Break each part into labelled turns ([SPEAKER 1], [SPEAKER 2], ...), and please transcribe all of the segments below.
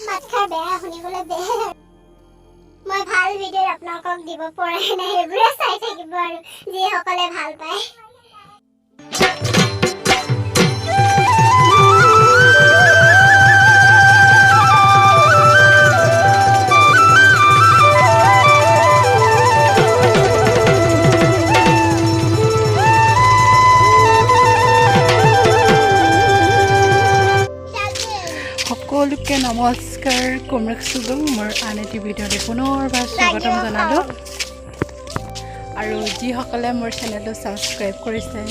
[SPEAKER 1] মাতষাৰ বেয়া, শুনিবলৈ বেয়া। মই ভাল ভিডিঅ' আপোনালোকক দিব পৰাই নাই। সেইবোৰে চাই থাকিব আৰু যিসকলে ভাল পায়।
[SPEAKER 2] সকলোকে নমস্কাৰ। কুমৰক চুগুং, মোৰ আন এটি ভিডিঅ'লৈ পুনৰবাৰ স্বাগতম জনালোঁ। আৰু যিসকলে মোৰ চেনেলটো ছাবস্ক্ৰাইব কৰিছে,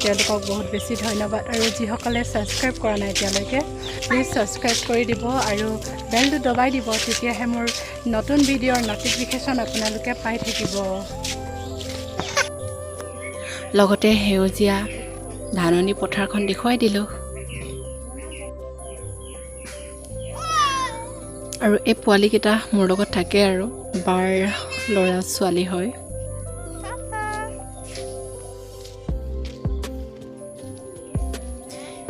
[SPEAKER 2] তেওঁলোকক বহুত বেছি ধন্যবাদ। আৰু যিসকলে ছাবস্ক্ৰাইব কৰা নাই এতিয়ালৈকে, প্লিজ ছাবস্ক্ৰাইব কৰি দিব আৰু বেলটো দবাই দিব। তেতিয়াহে মোৰ নতুন ভিডিঅ'ৰ ন'টিফিকেশ্যন আপোনালোকে পাই থাকিব।
[SPEAKER 3] লগতে সেউজীয়া ধাননি পথাৰখন দেখুৱাই দিলোঁ। আৰু এই পোৱালিকেইটা মোৰ লগত থাকে আৰু বাৰ ল'ৰা ছোৱালী হয়।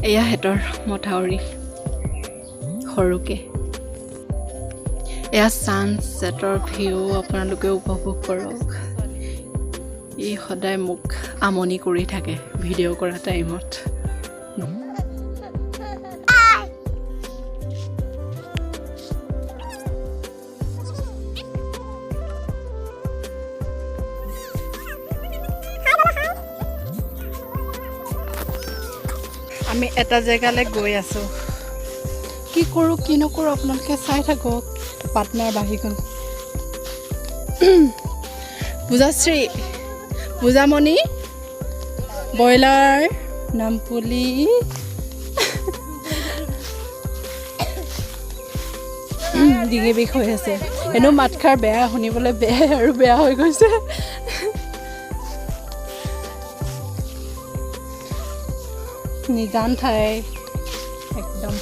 [SPEAKER 3] এয়া সিহঁতৰ মথাউৰি সৰুকৈ। এয়া ছানছেটৰ ভিউ, আপোনালোকে উপভোগ কৰক। ই সদায় মোক আমনি কৰি থাকে ভিডিঅ' কৰা টাইমত।
[SPEAKER 2] আমি এটা জেগালৈ গৈ আছোঁ। কি কৰোঁ, কি নকৰোঁ, আপোনালোকে চাই থাকক। পাৰ্টনাৰ বাঢ়ি গ'ল। পূজাশ্ৰী, পূজামণি, ব্ৰইলাৰ, নামপুলি। ডিঙি বিষ হৈ আছে। এনেও মাতষাৰ বেয়া, শুনিবলৈ বেয়াই আৰু বেয়া হৈ গৈছে। নিজান ঠাই একদম।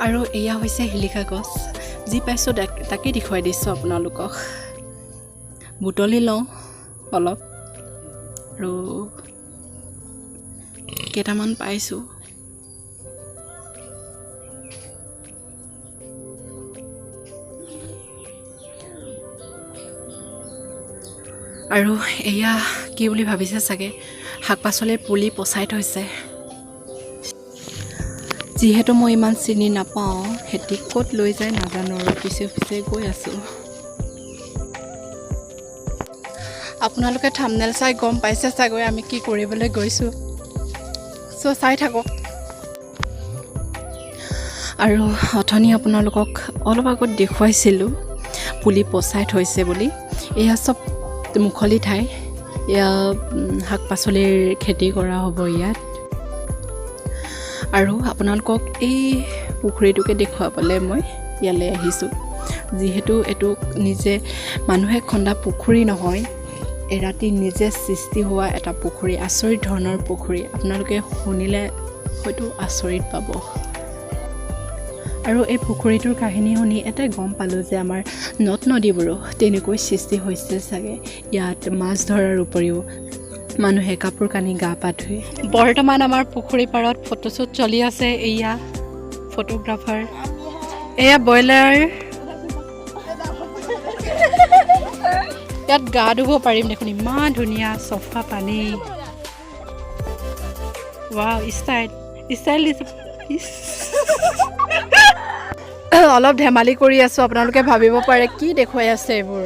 [SPEAKER 3] আৰু এয়া হৈছে শিলিখা গছ। যি পাইছোঁ তাকেই দেখুৱাই দিছোঁ আপোনালোকক। বুটলি লওঁ অলপ আৰু কেইটামান পাইছোঁ। আৰু এয়া কি বুলি ভাবিছে চাগে? শাক পাচলিৰ পুলি পচাই থৈছে। যিহেতু মই ইমান চিনি নাপাওঁ, খেতি ক'ত লৈ যায় নাজানো আৰু পিছে পিছে গৈ আছোঁ।
[SPEAKER 2] আপোনালোকে থামনেল চাই গম পাইছে চাগৈ আমি কি কৰিবলৈ গৈছোঁ। চ' চাই থাকক।
[SPEAKER 3] আৰু অথনি আপোনালোকক অলপ আগত দেখুৱাইছিলোঁ পুলি পচাই থৈছে বুলি। এয়া চব মুকলি ঠাই। এয়া শাক পাচলিৰ খেতি কৰা হ'ব ইয়াত। আৰু আপোনালোকক এই পুখুৰীটোকে দেখুৱাবলৈ মই ইয়ালৈ আহিছোঁ। যিহেতু এইটো নিজে মানুহে খন্দা পুখুৰী নহয়, এৰাতি নিজে সৃষ্টি হোৱা এটা পুখুৰী, আচৰিত ধৰণৰ পুখুৰী। আপোনালোকে শুনিলে হয়তো আচৰিত পাব। আৰু এই পুখুৰীটোৰ কাহিনী শুনি এটাই গম পালোঁ যে আমাৰ নদ নদীবোৰো তেনেকৈ সৃষ্টি হৈছে চাগে। ইয়াত মাছ ধৰাৰ উপৰিও মানুহে কাপোৰ কানি গা পা ধুই।
[SPEAKER 2] বৰ্তমান আমাৰ পুখুৰী পাৰত ফটোশ্বুট চলি আছে। এয়া ফটোগ্ৰাফাৰ, এয়া ব্ৰইলাৰ। ইয়াত গা ধুব পাৰিম দেখোন, ইমান ধুনীয়া চফা পানী। ৱাও, ষ্টাইল ষ্টাইল দিছে। ইছ। অলপ ধেমালি কৰি আছোঁ। আপোনালোকে ভাবিব পাৰে কি দেখুৱাই আছে এইবোৰ।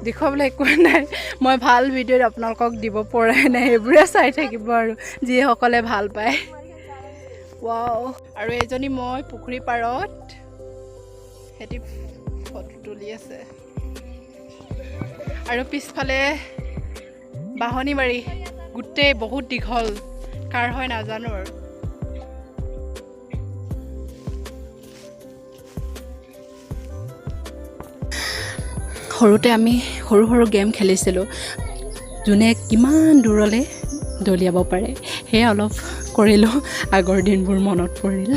[SPEAKER 2] দেখুৱাবলৈ একো নাই। মই ভাল ভিডিঅ'ত আপোনালোকক দিব পৰাই নাই। সেইবোৰে চাই থাকিব আৰু যিসকলে ভাল পায়। ৱাও, আৰু এইজনী মই পুখুৰী পাৰত, সিহঁতি ফটো তুলি আছে। আৰু পিছফালে বাঁহনি বাৰী গোটেই বহুত দীঘল, কাৰ হয় নাজানো আৰু।
[SPEAKER 3] সৰুতে আমি সৰু সৰু গেম খেলিছিলোঁ, যোনে কিমান দূৰলৈ দলিয়াব পাৰে। সেয়া অলপ কৰিলোঁ, আগৰ দিনবোৰ মনত পৰিল।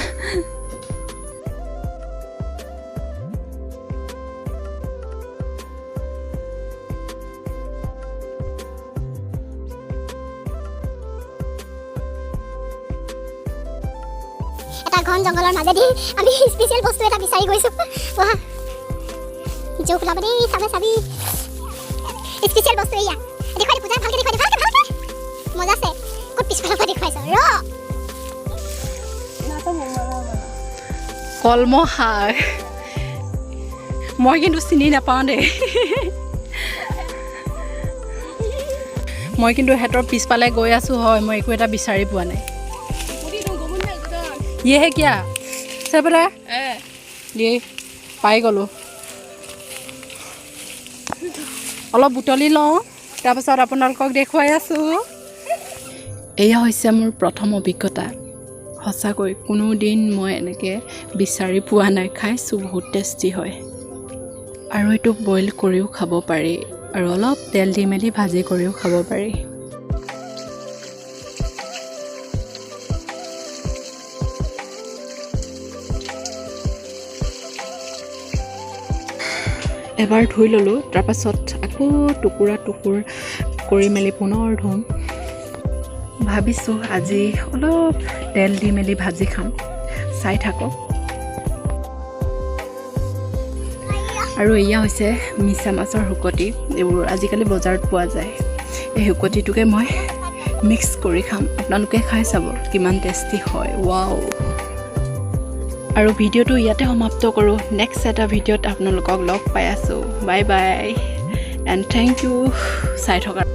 [SPEAKER 1] এটা ঘন জংঘলৰ মাজেদি আমি স্পেচিয়েল বস্তু এটা বিচাৰি গৈছোঁ। বহা, জোক ওলাব দেই, চাবি চাবি। স্পেচিয়েল বস্তু এয়া, দেখুৱাই দে পূজা, ভালকে দেখুৱাই দে, ভালকে ভালকে। মজা আছে। ক'ত পিছফালৰ পৰা দেখুৱাইছ ৰ।
[SPEAKER 2] কলম শাক মই কিন্তু চিনি নাপাওঁ দেই। মই কিন্তু সিহঁতৰ পিছফালে গৈ আছোঁ হয়, মই একো এটা বিচাৰি পোৱা নাই। ये है क्या চাবৰা? দিয়ে পাই গ'লোঁ। অলপ বুটলি লওঁ, তাৰপাছত আপোনালোকক দেখুৱাই আছোঁ।
[SPEAKER 3] এয়া হৈছে মোৰ প্ৰথম অভিজ্ঞতা। সঁচাকৈ কোনো দিন মই এনেকৈ বিচাৰি পোৱা নাই। খাইছোঁ, বহুত টেষ্টি হয় আৰু এইটো বইল কৰিও খাব পাৰি আৰু অলপ তেল দি মেলি ভাজি কৰিও খাব পাৰি। এবাৰ ধুই ল'লোঁ, তাৰপাছত আকৌ টুকুৰা টুকুৰ কৰি মেলি পুনৰ ধুম। ভাবিছোঁ আজি অলপ তেল দি মেলি ভাজি খাম, চাই থাকক। আৰু এয়া হৈছে মিছা মাছৰ শুকতি। এইবোৰ আজিকালি বজাৰত পোৱা যায়। এই শুকতিটোকে মই মিক্স কৰি খাম, আপোনালোকে খাই চাব কিমান টেষ্টি হয়। ৱাও! আৰু ভিডিঅ'টো ইয়াতে সমাপ্ত কৰোঁ। নেক্সট এটা ভিডিঅ'ত আপোনালোকক লগ পাই আছোঁ। Bye bye and thank you চাই থকাৰ